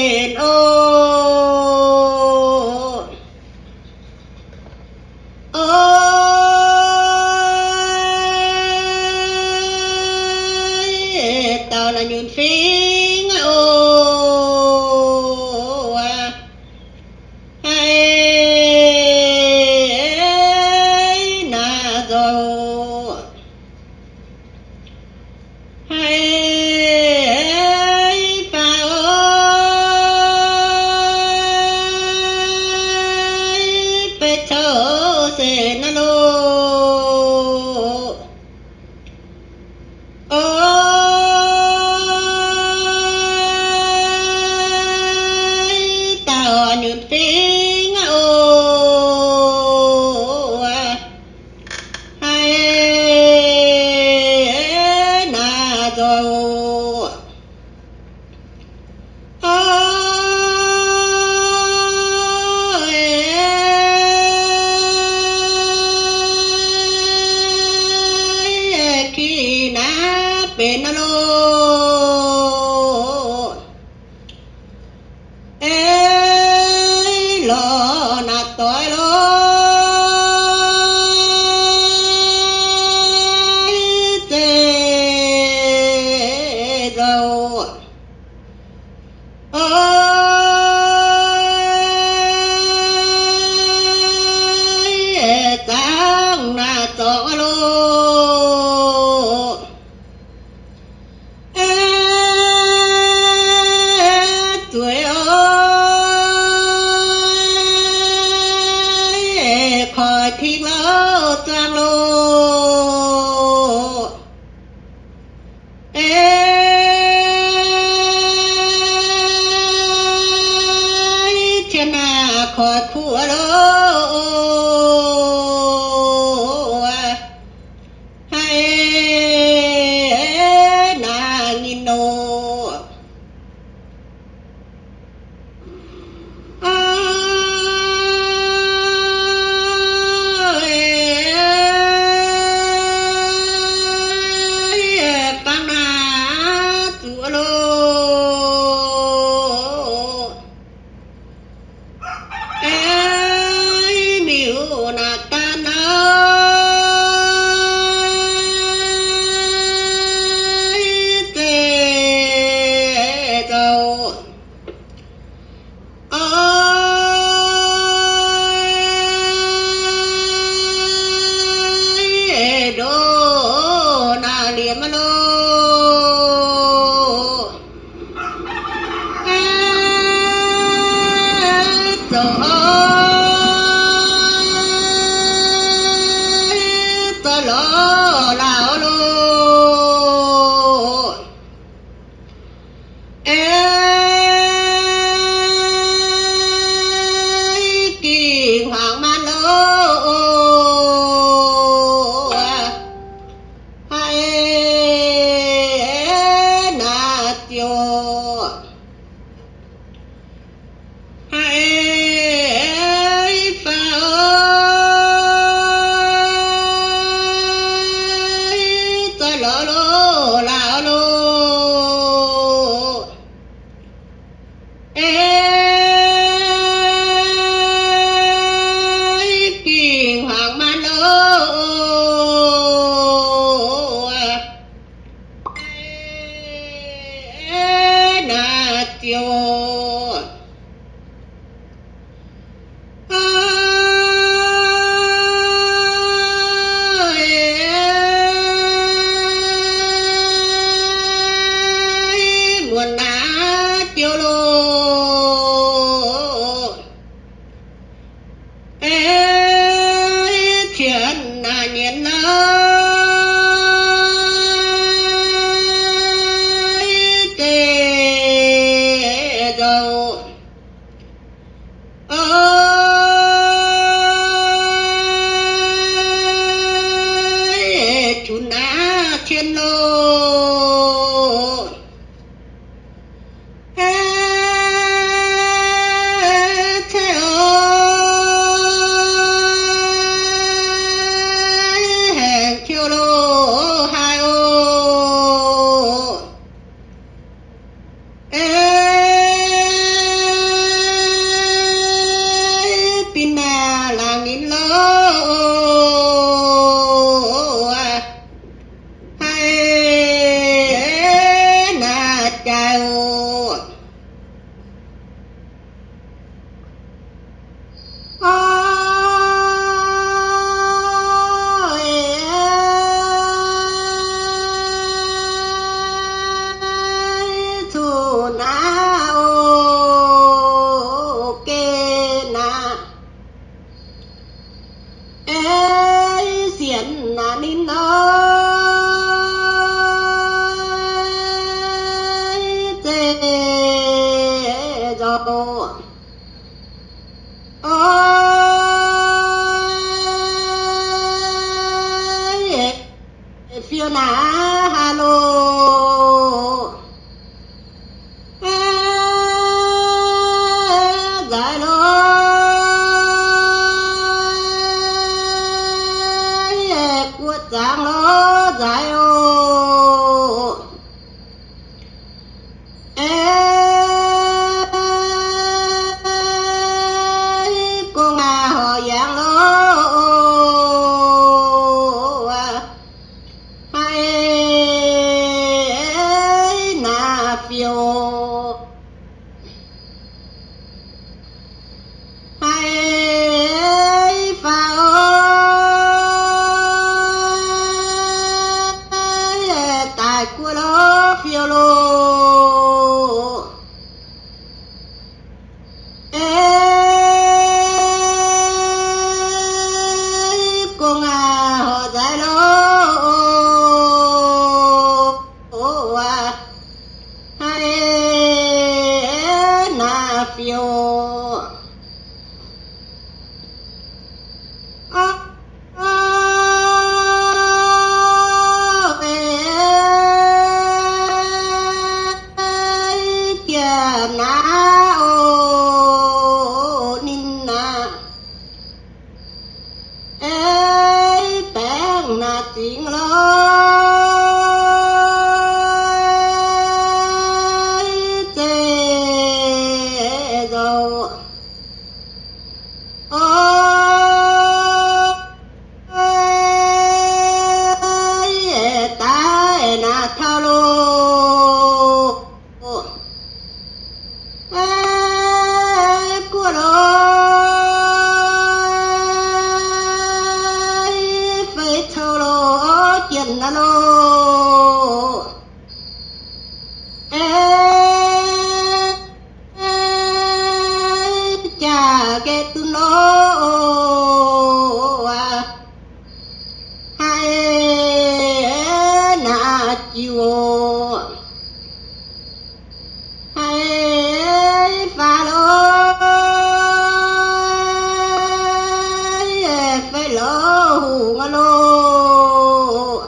Oc, oc, dauh naaiv nyunc fingx oc, haiz naaiv nzoih, haiz faaux oc, beiv coux se naaiv loh. Oc, dauh nyunc fingx oc, haiz naaiv nzoih oc, oc, kih naaiv benx naaiv loh. Ei lorz naaiv doix loh, zeiv nzauh, oc, zaangc naaiv zorngx loh. Ei zueiz oc, koi tingx lauh zuangx loh. Ei cien naaiv koi kuv loh, haiz naaiv nyinh loh. Bangh naaiv zuqc loh. Ei miuc naaiv daan naaiv zeiv nzauh, oc, ndoh naaiv liemh loh. Zoux oc, zoux lorz lauh loh. Ei ging hmuangx maanc loh, haiz naaiv ziouc, haiz faaux oc, zoux lorz loh lauh loh. Ei ging hmuangx maanc loh, naaiv ziouc muonc naaiv ziouc loh. Ei qienx naaiv nyienz naaiv zeiv nzauh, fiou loh. Ei, gu'nguaaz horc nzaaix loh, aav, haiz naaiv fiou. Jiex naaiv oc, ninh naaiv, ei, baengh naaiv zingx lorz, zeiv nzou. Ov, daaih naaiv taux loh, guoqv loh, feix cou loh, jienh naaiv loh. Ei, jaax nqaeqv dunv loh, aav, haiz naaiv jiu oc. Haiz faaux loh, feix loh hungh aqv loh.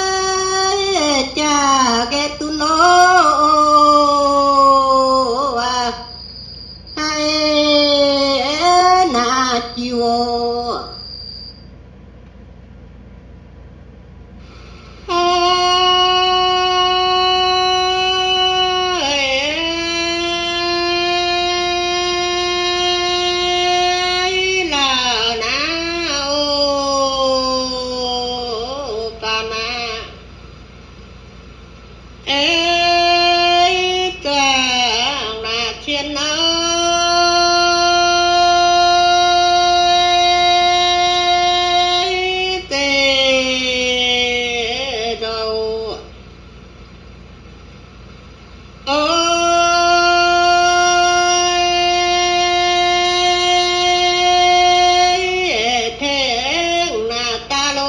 Ei, jaax nqaeqv dunv loh, aav, haiz naaiv jiu oc. Ei, lauh naaiv oc, faaux naaiv. Ei, zuangx naaiv cien nor, zeiv nzou. Ov, tengx naaiv daaih loh.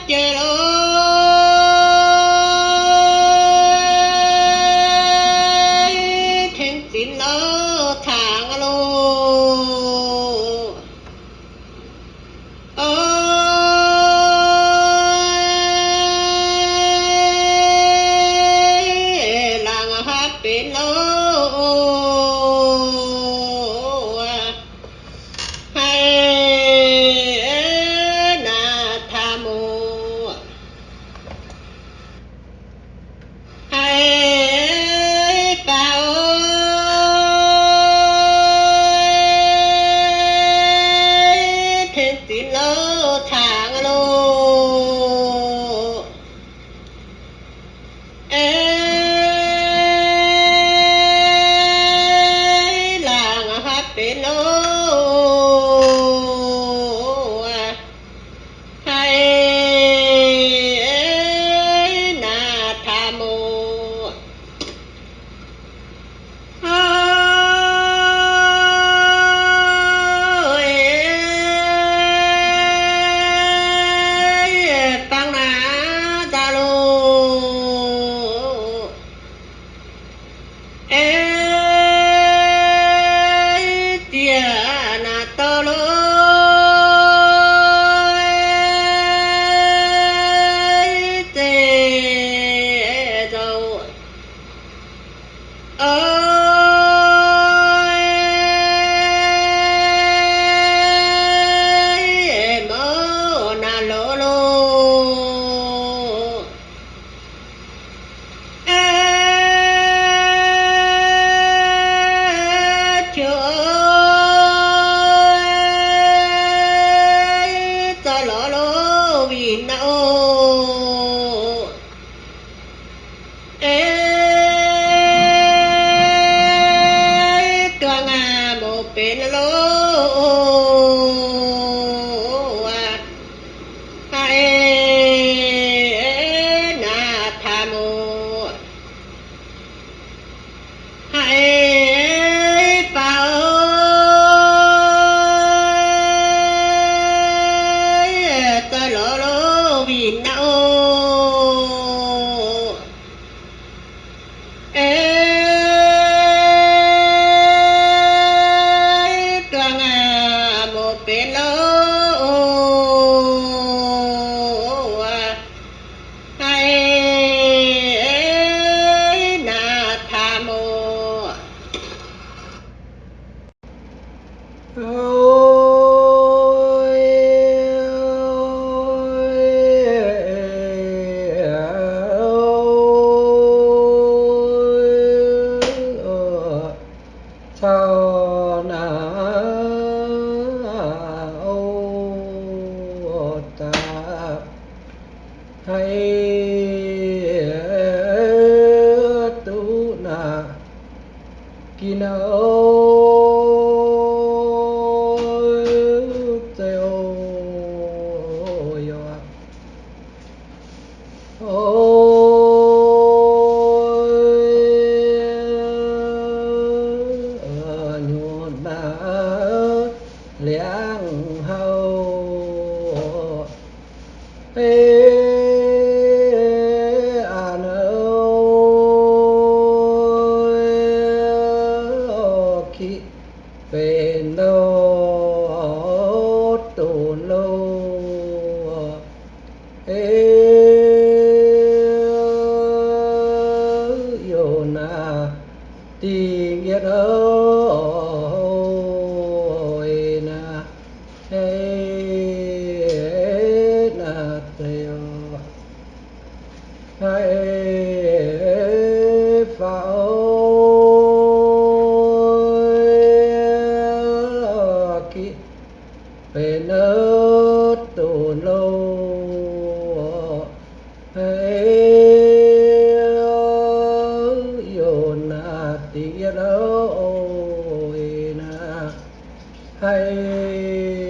Jiex loh, tengx zinx loh, cangx loh. Ov, laangz haav benx loh, haiz naaiv taux muoz, haiz faaux oc. faaux naaiv oc, daaih haiz duqv naaic gin oc, zeiz oc, yaac oc, nyutc naaiv liangv hauh, ei, aa, naaiv kiqv benx ndau dunc loh, ei, youc naaic dingh yietv oc, naaiv, ei, naaiv zeiz oc, haiz faaux kiqv benx ndau dunc loh, ei, youc naaic dingh yietv oc, naaiv, haiz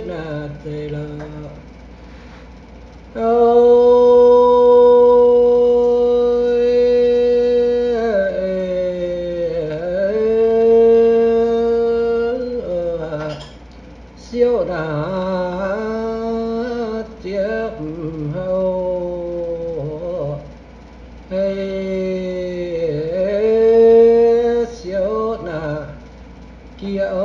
naaiv zeiz lorqc, oc, siouc naaic ziepv houh, haiz siouc naaic jiex oc,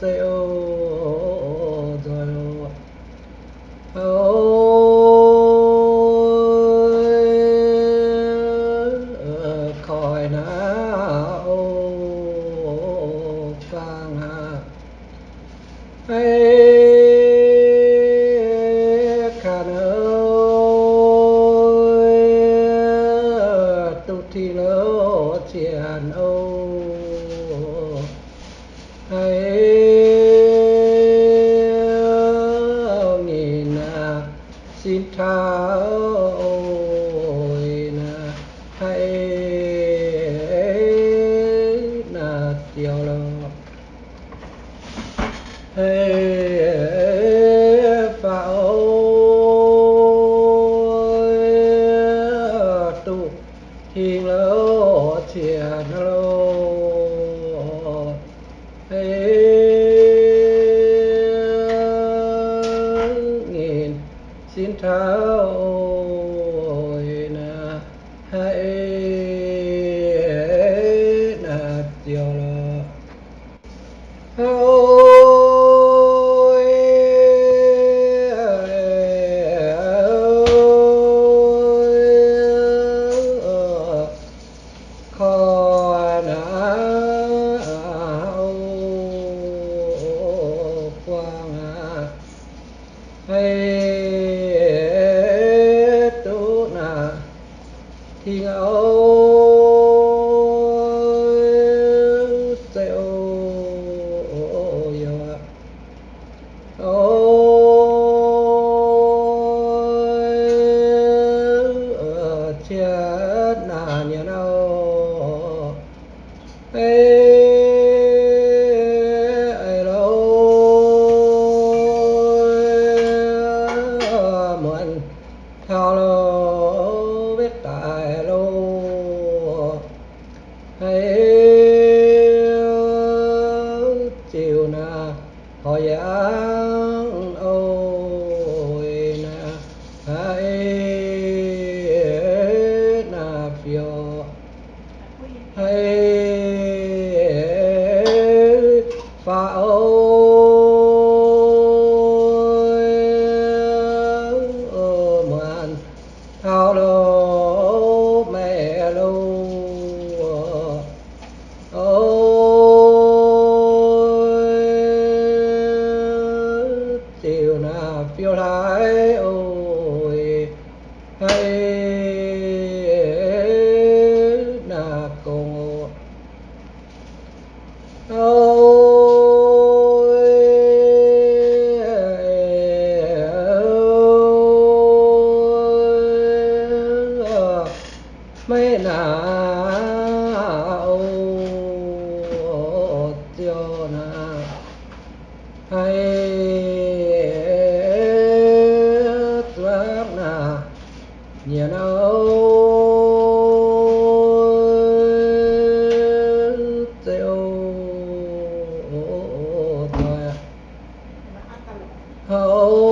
zeiz oc, nzoih oc, oc, koiv naaic oc, buangh aqv. Haiz ka'nor duqv tingx loh cienx oc, haiz nginh naaic sin taux oc, naaiv, haiz naaic ziouc lorqc, haiz faaux oc, duqv tingx loh cienx loh, haiz nginh sin taux oc, naaiv, haiz naaiv ziouc lorqc, oc, koiv naaic oc, buangh aqv. Haiz duqv naaic tingx oc, zeiz oc, yaac oc, cietv naaic nyanc oc, ei, ei, lo, muonz taux lo, wetv daaih lo, haiz ziouc naaic horc yangh oc, naaiv, haiz naaic maiv naaic, o, ziouc naaic, haiz zuangx naaic nyienx, o, ziouc nzoih, haiz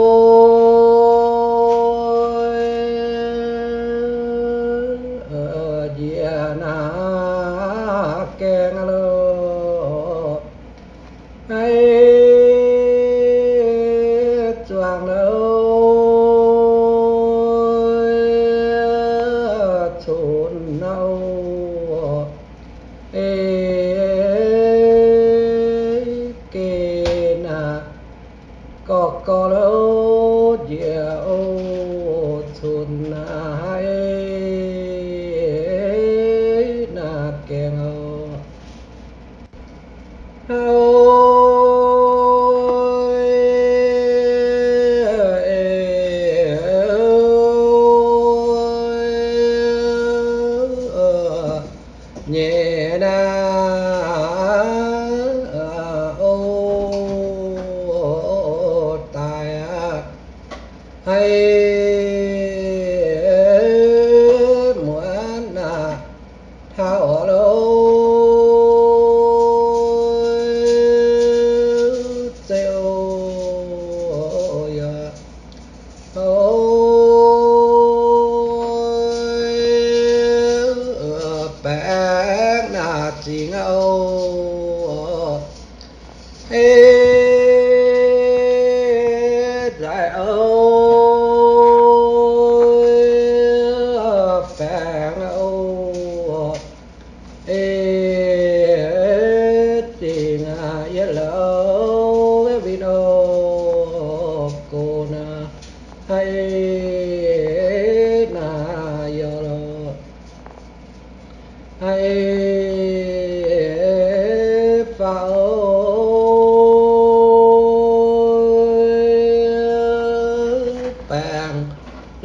njiec naaic gaengh lorqc, haiz zuangx lorqc, cunx naaic, o, ei, geh naaic, gorx gorx lorqc, njiec, o, cunx naaic, haiz naaic gaengh lorqc, haiz, ei, nyei naaic, o, daaih aqv, haiz muonz naaic taux lorqc, ziouc yaac, o, baengx naaic zingx, o, ei, nzaic, o, baengx, o, ei, zingx aqv, yietv lorqc, win, o, gox naaic, haiz naaic yaac lorqc, haiz faaux, o, baengx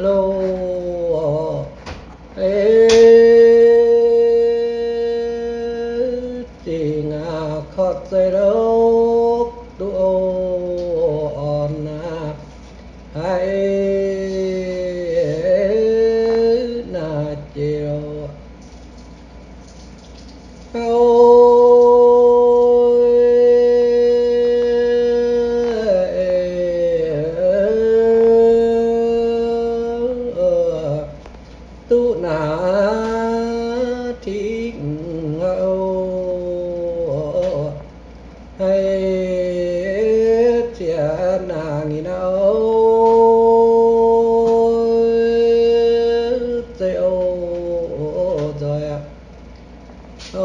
loh, ei, zingx aqv, korv-zeiv lorqc, duqv, o, orn naaic, haiz naaic jiex, o, duqv naaic tingx, o, haiz ziex naaic nginh, o, zeiz, o, nzoih aqv, o,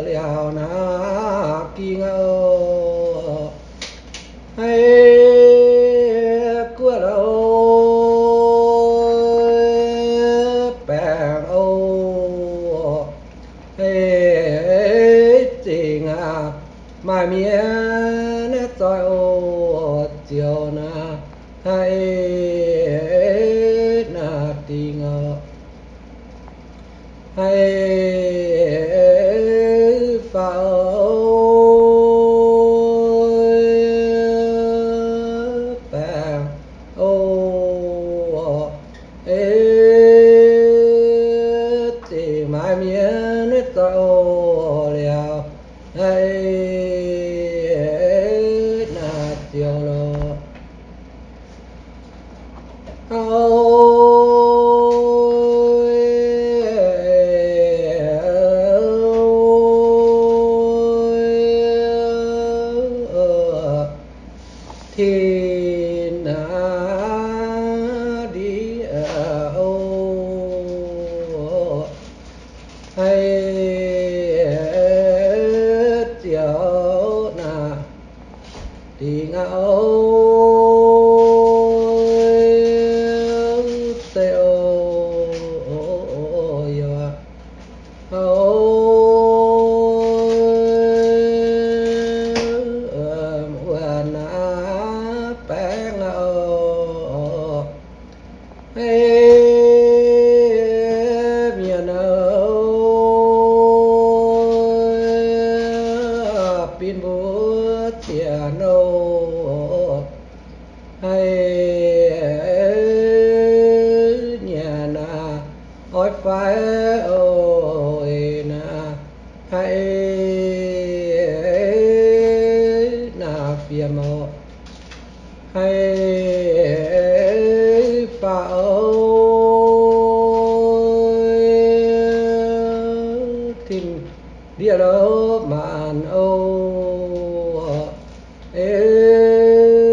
liaauc naaic ging, o, haiz guoqv lorqc, baengx, o, haiz zingx aqv, maaih mienh naaiv zoih, o, ziouc naaic, haiz naaic dingh, o, haiz faaux, baengx, o, ei, zingx maaih mienh naaiv zoih, o, liaauc, haiz naaic ziouc lorqc, o, tin naaic ndiev, o, haiz ziouc naaic dingh aqv, o, nyanc naaic oix fai oc, eix naaic haiz naaic fiem oc, haiz faaux oc, tin ndiev lo maanc oc, eix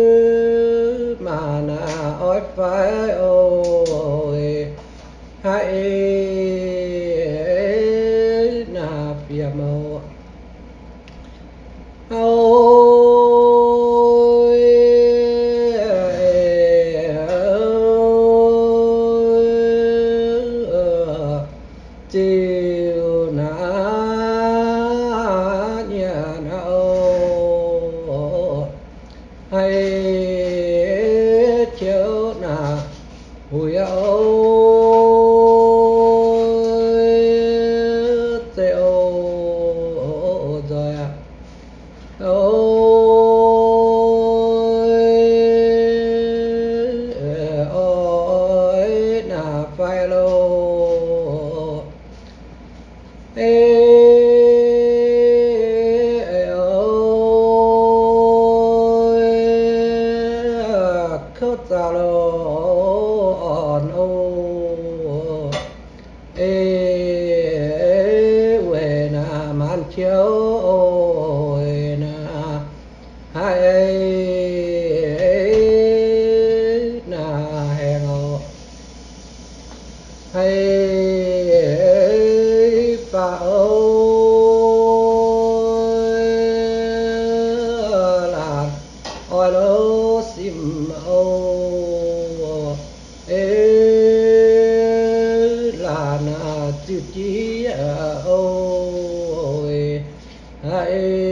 maanc naaic oix fai oc, haiz naaic fiem oc. Ziux naaic nyanc oc, haiz qiouv naaic huix oc, zeiv oc, nzoih oc, oix naaic fai loh, eix oc, kouv zaux loh, orn oc, eix weic naaic maanc qiouv oc, naaic haiz naaic haengh oc, haiz faaux oc, laanh oix lo simv oc, eix laanh naaic ziux jiex oc, haiz